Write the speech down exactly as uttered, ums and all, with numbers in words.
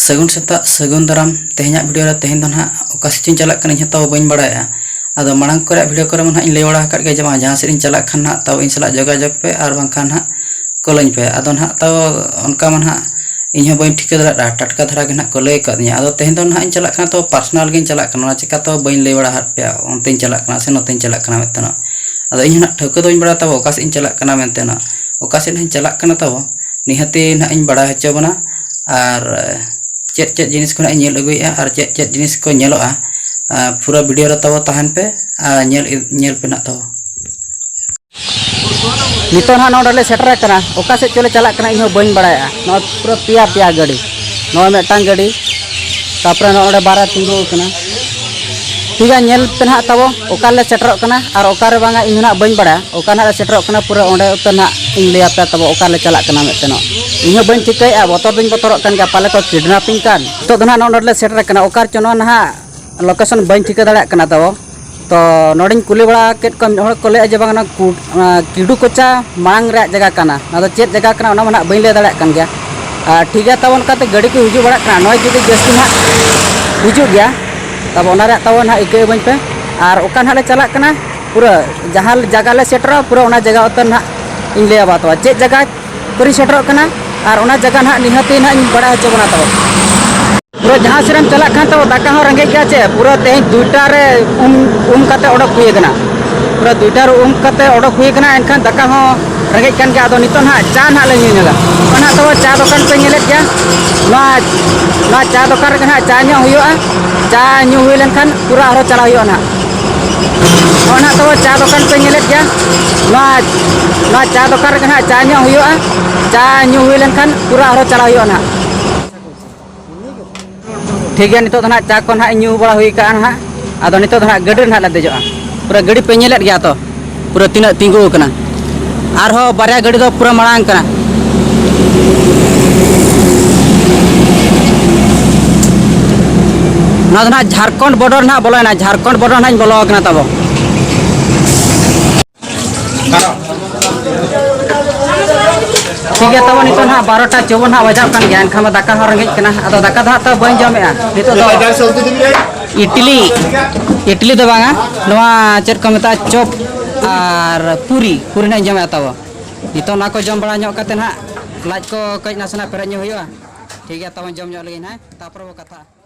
ᱥᱟᱹᱜᱩᱱ ᱥᱮᱛᱟᱜ, ᱥᱟᱹᱜᱩᱱ ᱫᱟᱨᱟᱢ᱾ ᱛᱮᱦᱮᱧᱟᱜ ᱵᱷᱤᱰᱤᱭᱳ ᱨᱮ ᱛᱮᱦᱮᱧ ᱫᱚ ᱱᱟᱦᱟᱜ ᱚᱠᱟ ᱥᱮᱫ ᱪᱚᱧ ᱪᱟᱞᱟᱜ ᱠᱟᱱᱟ, ᱤᱧ ᱦᱚᱸ ᱛᱟᱵᱚ ᱵᱟᱹᱧ ᱵᱟᱲᱟᱭᱟ᱾ ᱟᱫᱚ ᱢᱟᱲᱟᱝ ᱠᱚᱨᱮ ᱵᱷᱤᱰᱤᱭᱳ ᱠᱚᱨᱮ ᱢᱟ ᱱᱟᱦᱟᱜ ᱤᱧ ᱞᱟᱹᱭ ᱵᱟᱲᱟ ᱟᱠᱟᱫ ᱜᱮᱭᱟ ᱡᱮ ᱵᱟᱝ, ᱡᱟᱦᱟᱸ ᱥᱮᱫ ᱤᱧ ᱪᱟᱞᱟᱜ ᱠᱷᱟᱱ ᱱᱟᱦᱟᱜ ᱛᱟᱵᱚ ᱤᱧ ᱥᱟᱞᱟᱜ ᱡᱳᱜᱟᱡᱳᱜᱽ ᱯᱮ, ᱟᱨ ᱵᱟᱝᱠᱷᱟᱱ ᱱᱟᱦᱟᱜ ᱠᱚᱞᱟᱹᱧ ᱯᱮ᱾ ᱟᱫᱚ ᱱᱟᱦᱟᱜ ᱛᱟᱵᱚ ᱚᱱᱠᱟ ᱢᱟ ᱱᱟᱦᱟᱜ ᱤᱧ ᱦᱚᱸ ᱵᱟᱹᱧ ᱴᱷᱤᱠᱟᱹ ᱫᱟᱲᱮᱭᱟᱜᱼᱟ, ᱴᱟᱴᱠᱟ ᱫᱷᱟᱨᱟ ᱜᱮ ᱱᱟᱦᱟᱜ ᱠᱚ ᱞᱟᱹᱭ ᱟᱠᱟᱫᱤᱧᱟ᱾ ᱟᱫᱚ ᱛᱮᱦᱮᱧ ᱫᱚ ᱱᱟᱦᱟᱜ ᱤᱧ ᱪᱟᱞᱟᱜ ᱠᱟᱱᱟ, ᱛᱚ ᱯᱟᱨᱥᱚᱱᱟᱞ ᱜᱤᱧ ᱪᱟᱞᱟᱜ ᱠᱟᱱᱟ, ᱚᱱᱟ ᱪᱤᱠᱟ ᱛᱚ ᱵᱟᱹᱧ ᱞᱟᱹᱭ ᱵᱟᱲᱟ ᱟᱠᱟᱫ ᱯᱮᱭᱟ, ᱚᱱᱛᱮᱧ ᱪᱟᱞᱟᱜ ᱠᱟᱱᱟ ᱥᱮ ᱱᱚᱛᱮᱧ ᱪᱟᱞᱟᱜ ᱠᱟᱱᱟ ᱢᱮᱱᱛᱮ ᱱᱟᱦᱟᱜ᱾ ᱟᱫᱚ ᱤᱧ ᱦᱚᱸ ᱱᱟᱦᱟᱜ ᱴᱷᱟᱹᱣᱠᱟᱹ ᱫᱚ ᱵᱟᱹᱧ ᱵᱟᱲᱟᱭᱟ ᱛᱟᱵᱚ ᱚᱠᱟ ᱥᱮᱫ ᱤᱧ ᱪᱟᱞᱟᱜ ᱠᱟᱱᱟ ᱢᱮᱱᱛᱮ ᱱᱟᱦᱟᱜ, ᱚᱠᱟ ᱥᱮᱫ ᱱᱟᱦᱟᱜ ᱤᱧ ᱪᱟᱞᱟᱜ ᱠᱟᱱᱟ ᱛᱟᱵᱚ᱾ ᱱᱤᱦᱟᱹᱛᱤ ᱱᱟᱦᱟᱜ ᱤᱧ ᱵᱟᱲᱟᱭ ᱦᱚᱪᱚ ᱵᱚᱱᱟ᱾ ᱟᱨ ᱪᱮᱫ ᱪᱮᱫ ᱡᱤᱱᱤᱥ ᱠᱚ ᱱᱟᱦᱟᱜ ᱤᱧ ᱧᱮᱞ ᱟᱹᱜᱩᱭᱮᱫᱼᱟ ᱟᱨ ᱪᱮᱫ ᱪᱮᱫ ᱡᱤᱱᱤᱥ ᱠᱚ ᱧᱮᱞᱚᱜᱼᱟ, ᱟᱨ ᱯᱩᱨᱟᱹ ᱵᱷᱤᱰᱤᱭᱳ ᱨᱮ ᱛᱟᱵᱚ ᱛᱟᱦᱮᱱ ᱯᱮ ᱟᱨ ᱧᱮᱞ, ᱧᱮᱞ ᱯᱮ ᱱᱟᱦᱟᱜ ᱛᱟᱵᱚ᱾ ᱱᱤᱛᱚᱜ ᱱᱟᱦᱟᱜ ᱱᱚᱰᱮ ᱞᱮ ᱥᱮᱴᱮᱨ ᱟᱠᱟᱱᱟ᱾ ᱚᱠᱟ ᱥᱮᱫ ᱪᱚᱞᱮ ᱪᱟᱞᱟᱜ ᱠᱟᱱᱟ ᱤᱧ ᱦᱚᱸ ᱵᱟᱹᱧ ᱵᱟᱲᱟᱭᱟ᱾ ᱱᱚᱣᱟ ᱯᱩᱨᱟᱹ ᱯᱮᱭᱟ ᱯᱮᱭᱟ ᱜᱟᱹᱰᱤ, ᱱᱚᱣᱟ ᱢᱤᱫᱴᱟᱝ ᱜᱟᱹᱰᱤ, ᱛᱟᱨᱯᱚᱨᱮ ᱱᱚᱜᱼᱚ ᱱᱚᱰᱮ ᱵᱟᱨᱭᱟ ᱛᱤᱸᱜᱩ ᱟᱠᱟᱱᱟ᱾ ᱴᱷᱤᱠ ᱜᱮᱭᱟ, ᱧᱮᱞ ᱯᱮ ᱱᱟᱦᱟᱜ ᱛᱟᱵᱚ ᱚᱠᱟ ᱨᱮᱞᱮ ᱥᱮᱴᱮᱨᱚᱜ ᱠᱟᱱᱟ ᱟᱨ ᱚᱠᱟ ᱨᱮ ᱵᱟᱝᱟ, ᱤᱧ ᱦᱚᱸ ᱱᱟᱦᱟᱜ ᱵᱟᱹᱧ ᱵᱟᱲᱟᱭᱟ᱾ ᱚᱠᱟ ᱱᱟᱦᱟᱜ ᱞᱮ ᱥᱮᱴᱮᱨᱚᱜ ᱠᱟᱱᱟ ᱯᱩᱨᱟᱹ ᱚᱸᱰᱮ ᱩᱛᱟᱹᱨ ᱱᱟᱦᱟᱜ ᱤᱧ ᱞᱟᱹᱭ ᱟᱯᱮᱭᱟ ᱛᱟᱵᱚ ᱚᱠᱟ ᱨᱮᱞᱮ ᱪᱟᱞᱟᱜ ᱠᱟᱱᱟ ᱢᱮᱱᱛᱮ ᱱᱚᱜ᱾ ᱤᱧ ᱦᱚᱸ ᱵᱟᱹᱧ ᱴᱷᱤᱠᱟᱹᱭᱮᱫᱼᱟ, ᱵᱚᱛᱚᱨ ᱫᱚᱧ ᱵᱚᱛᱚᱨᱚᱜ ᱠᱟᱱ ᱜᱮᱭᱟ, ᱯᱟᱞᱮ ᱠᱚ ᱠᱤᱰᱱᱟᱯᱤᱝ ᱠᱟᱱ᱾ ᱱᱤᱛᱚᱜ ᱫᱚ ᱱᱟᱦᱟᱜ ᱱᱚᱜᱼᱚ ᱱᱚᱰᱮ ᱞᱮ ᱥᱮᱴᱮᱨ ᱟᱠᱟᱱᱟ᱾ ᱚᱠᱟ ᱨᱮᱪᱚ ᱱᱚᱣᱟ ᱱᱟᱦᱟᱜ ᱞᱳᱠᱮᱥᱚᱱ ᱵᱟᱹᱧ ᱴᱷᱤᱠᱟᱹ ᱫᱟᱲᱮᱭᱟᱜ ᱠᱟᱱᱟ ᱛᱟᱵᱚ᱾ ᱛᱚ ᱱᱚᱰᱮᱧ ᱠᱩᱞᱤ ᱵᱟᱲᱟ ᱠᱮᱫ ᱠᱚᱣᱟ, ᱢᱤᱫ ᱦᱚᱲ ᱠᱚ ᱞᱟᱹᱭᱮᱫᱼᱟ ᱡᱮ ᱵᱟᱝ, ᱚᱱᱟ ᱠᱩ-, ᱚᱱᱟ ᱠᱤᱰᱩ ᱠᱚᱪᱟ ᱢᱟᱲᱟᱝ ᱨᱮᱭᱟᱜ ᱡᱟᱭᱜᱟ ᱠᱟᱱᱟ᱾ ᱚᱱᱟ ᱫᱚ ᱪᱮᱫ ᱡᱟᱭᱜᱟ ᱠᱟᱱᱟ ᱚᱱᱟ ᱢᱟ ᱱᱟᱦᱟᱜ ᱵᱟᱹᱧ ᱞᱟᱹᱭ ᱫᱟᱲᱮᱭᱟᱜ ᱠᱟᱱ ᱜᱮᱭᱟ᱾ ᱟᱨ ᱴᱷᱤᱠ ᱜᱮᱭᱟ ᱛᱟᱵᱚ, ᱚᱱᱠᱟᱛᱮ ᱜᱟᱹᱰᱤ ᱠᱚ ᱦᱤᱡᱩᱜ ᱵᱟᱲᱟᱜ ᱠᱟᱱᱟ, ᱱᱚᱜᱼᱚᱭ ᱡᱩᱫᱤ ᱡᱟᱹᱥᱛᱤ ᱱᱟᱦᱟᱜ ᱦᱤᱡᱩᱜ ᱜᱮᱭᱟ, ᱛᱟᱵᱚ ᱚᱱᱟ ᱨᱮᱭᱟᱜ ᱛᱟᱵᱚ ᱱᱟᱦᱟᱜ ᱤᱠᱟᱹ ᱤᱢᱟᱹᱧ ᱯᱮ᱾ ᱟᱨ ᱚᱠᱟ ᱱᱟᱦᱟᱜ ᱞᱮ ᱪᱟᱞᱟᱜ ᱠᱟᱱᱟ, ᱯᱩᱨᱟᱹ ᱡᱟᱦᱟᱸ ᱡᱟᱭᱜᱟ ᱞᱮ ᱥᱮᱴᱮᱨᱚᱜᱼᱟ, ᱯᱩᱨᱟᱹ ᱚᱱᱟ ᱡᱟᱭᱜᱟ ᱩᱛᱟᱹᱨ ᱱᱟᱦᱟᱜ ᱤᱧ ᱞᱟᱹᱭ ᱟᱵᱚ ᱛᱟᱵᱚ ᱪᱮᱫ ᱡᱟᱭᱜᱟ ᱠᱚᱨᱮᱧ ᱥᱮᱴᱮᱨᱚᱜ ᱠᱟᱱᱟ᱾ ᱟᱨ ᱚᱱᱟ ᱡᱟᱭᱜᱟ ᱱᱟᱦᱟᱜ ᱱᱤᱦᱟᱹᱛᱤ ᱱᱟᱦᱟᱜ ᱤᱧ ᱵᱟᱲᱟᱭ ᱦᱚᱪᱚ ᱵᱚᱱᱟ ᱛᱟᱵᱚ᱾ ᱯᱩᱨᱟᱹ ᱡᱟᱦᱟᱸ ᱥᱮᱫ ᱮᱢ ᱪᱟᱞᱟᱜ ᱠᱷᱟᱱ ᱛᱚ ᱫᱟᱠᱟ ᱦᱚᱸ ᱨᱮᱸᱜᱮᱡ ᱜᱮᱭᱟ ᱪᱮ? ᱯᱩᱨᱟᱹ ᱛᱮᱦᱮᱧ ᱫᱩᱭᱴᱟ ᱨᱮ ᱩᱢ, ᱩᱢ ᱠᱟᱛᱮ ᱚᱰᱚᱠ ᱦᱩᱭ ᱟᱠᱟᱱᱟ᱾ ᱯᱩᱨᱟᱹ ᱫᱩᱭᱴᱟ ᱨᱮ ᱩᱢ ᱠᱟᱛᱮ ᱚᱰᱚᱠ ᱦᱩᱭ ᱟᱠᱟᱱᱟ, ᱮᱱᱠᱷᱟᱱ ᱫᱟᱠᱟ ᱦᱚᱸ ᱨᱮᱸᱜᱮᱡ ᱠᱟᱱ ᱜᱮᱭᱟ᱾ ᱟᱫᱚ ᱱᱤᱛᱚᱜ ᱱᱟᱦᱟᱜ ᱪᱟ ᱱᱟᱦᱟᱜ ᱞᱮ ᱧᱩ ᱧᱚᱜᱟ᱾ ᱚᱱᱟ ᱛᱚ ᱪᱟ ᱫᱚᱠᱟᱱ ᱯᱮ ᱧᱮᱞᱮᱫ ᱜᱮᱭᱟ, ᱱᱚᱣᱟ, ᱱᱚᱣᱟ ᱪᱟ ᱫᱚᱠᱟᱱ ᱨᱮᱜᱮ ᱱᱟᱦᱟᱜ ᱪᱟ ᱧᱚᱜ ᱦᱩᱭᱩᱜᱼᱟ᱾ ᱪᱟ ᱧᱩ ᱦᱩᱭ ᱞᱮᱱᱠᱷᱟᱱ ᱯᱩᱨᱟᱹ ᱟᱨᱦᱚᱸ ᱪᱟᱞᱟᱣ ᱦᱩᱭᱩᱜᱼᱟ ᱱᱟᱦᱟᱜ᱾ ᱱᱚᱜᱼᱚᱭ ᱱᱟᱦᱟᱜ ᱛᱚ ᱪᱟ ᱫᱚᱠᱟᱱ ᱯᱮ ᱧᱮᱞᱮᱫ ᱜᱮᱭᱟ, ᱱᱚᱣᱟ, ᱱᱚᱣᱟ ᱪᱟ ᱫᱚᱠᱟᱱ ᱨᱮᱜᱮ ᱱᱟᱦᱟᱜ ᱪᱟ ᱧᱚᱜ ᱦᱩᱭᱩᱜᱼᱟ᱾ ᱪᱟ ᱧᱩ ᱦᱩᱭ ᱞᱮᱱᱠᱷᱟᱱ ᱯᱩᱨᱟᱹ ᱟᱨᱦᱚᱸ ᱪᱟᱞᱟᱣ ᱦᱩᱭᱩᱜᱼᱟ ᱱᱟᱦᱟᱜ᱾ ᱴᱷᱤᱠ ᱜᱮᱭᱟ, ᱱᱤᱛᱚᱜ ᱫᱚ ᱱᱟᱦᱟᱜ ᱪᱟ ᱠᱚ ᱱᱟᱦᱟᱜ ᱧᱩ ᱵᱟᱲᱟ ᱦᱩᱭ ᱠᱟᱜᱼᱟ ᱱᱟᱦᱟᱜ᱾ ᱟᱫᱚ ᱱᱤᱛᱚᱜ ᱫᱚ ᱱᱟᱦᱟᱜ ᱜᱟᱹᱰᱤ ᱨᱮ ᱱᱟᱦᱟᱜ ᱞᱮ ᱫᱮᱡᱚᱜᱼᱟ᱾ ᱯᱩᱨᱟᱹ ᱜᱟᱹᱰᱤ ᱯᱮ ᱧᱮᱞᱮᱫ ᱜᱮᱭᱟ ᱛᱚ, ᱯᱩᱨᱟᱹ ᱛᱤᱱᱟᱹᱜ ᱛᱤᱸᱜᱩ ᱟᱠᱟᱱᱟ᱾ ᱟᱨᱦᱚᱸ ᱵᱟᱨᱭᱟ ᱜᱟᱹᱰᱤ ᱫᱚ ᱯᱩᱨᱟᱹ ᱢᱟᱲᱟᱝ ᱠᱟᱱᱟ᱾ ᱱᱚᱣᱟ ᱫᱚ ᱱᱟᱦᱟᱜ ᱡᱷᱟᱲᱠᱷᱚᱸᱰ ᱵᱚᱰᱚᱨ ᱱᱟᱦᱟᱜ ᱵᱚᱞᱚᱭᱮᱱᱟ, ᱡᱷᱟᱲᱠᱷᱚᱸᱰ ᱵᱚᱰᱚᱨ ᱱᱟᱦᱟᱜ ᱤᱧ ᱵᱚᱞᱚ ᱟᱠᱟᱱᱟ ᱛᱟᱵᱚ᱾ ᱴᱷᱤᱠ ᱜᱮᱭᱟ, ᱛᱟᱵᱚ ᱱᱤᱛᱚᱜ ᱱᱟᱦᱟᱜ ᱵᱟᱨᱚᱴᱟ ᱪᱚᱣᱚᱱ ᱱᱟᱦᱟᱜ ᱵᱟᱡᱟᱜ ᱠᱟᱱ ᱜᱮᱭᱟ, ᱮᱱᱠᱷᱟᱱ ᱢᱟ ᱫᱟᱠᱟ ᱦᱚᱸ ᱨᱮᱸᱜᱮᱡ ᱠᱟᱱᱟ᱾ ᱟᱫᱚ ᱫᱟᱠᱟ ᱫᱚ ᱦᱟᱸᱜ ᱛᱚ ᱵᱟᱹᱧ ᱡᱚᱢᱮᱜᱼᱟ ᱱᱤᱛᱚᱜ ᱫᱚ᱾ ᱤᱰᱞᱤ, ᱤᱰᱞᱤ ᱫᱚ ᱵᱟᱝᱟ, ᱱᱚᱣᱟ ᱪᱮᱫ ᱠᱚ ᱢᱮᱛᱟᱜᱼᱟ, ᱪᱚᱯ ᱟᱨ ᱯᱩᱨᱤ, ᱯᱩᱨᱤ ᱱᱟᱦᱟᱜ ᱤᱧ ᱡᱚᱢᱮᱜᱼᱟ ᱛᱟᱵᱚ᱾ ᱱᱤᱛᱚᱜ ᱱᱚᱣᱟ ᱠᱚ ᱡᱚᱢ ᱵᱟᱲᱟ ᱧᱚᱜ ᱠᱟᱛᱮ ᱱᱟᱦᱟᱜ ᱞᱟᱡ ᱠᱚ ᱠᱟᱹᱡ ᱱᱟᱥᱮᱱᱟᱜ ᱯᱮᱨᱮᱡ ᱧᱚᱜ ᱦᱩᱭᱩᱜᱼᱟ᱾ ᱴᱷᱤᱠ ᱜᱮᱭᱟ, ᱛᱟᱵᱚᱱ ᱡᱚᱢ ᱧᱚᱜ ᱞᱮᱜᱮ ᱱᱟᱦᱟᱜ, ᱛᱟᱨᱯᱚᱨᱮ ᱵᱚ ᱠᱟᱛᱷᱟᱜᱼᱟ᱾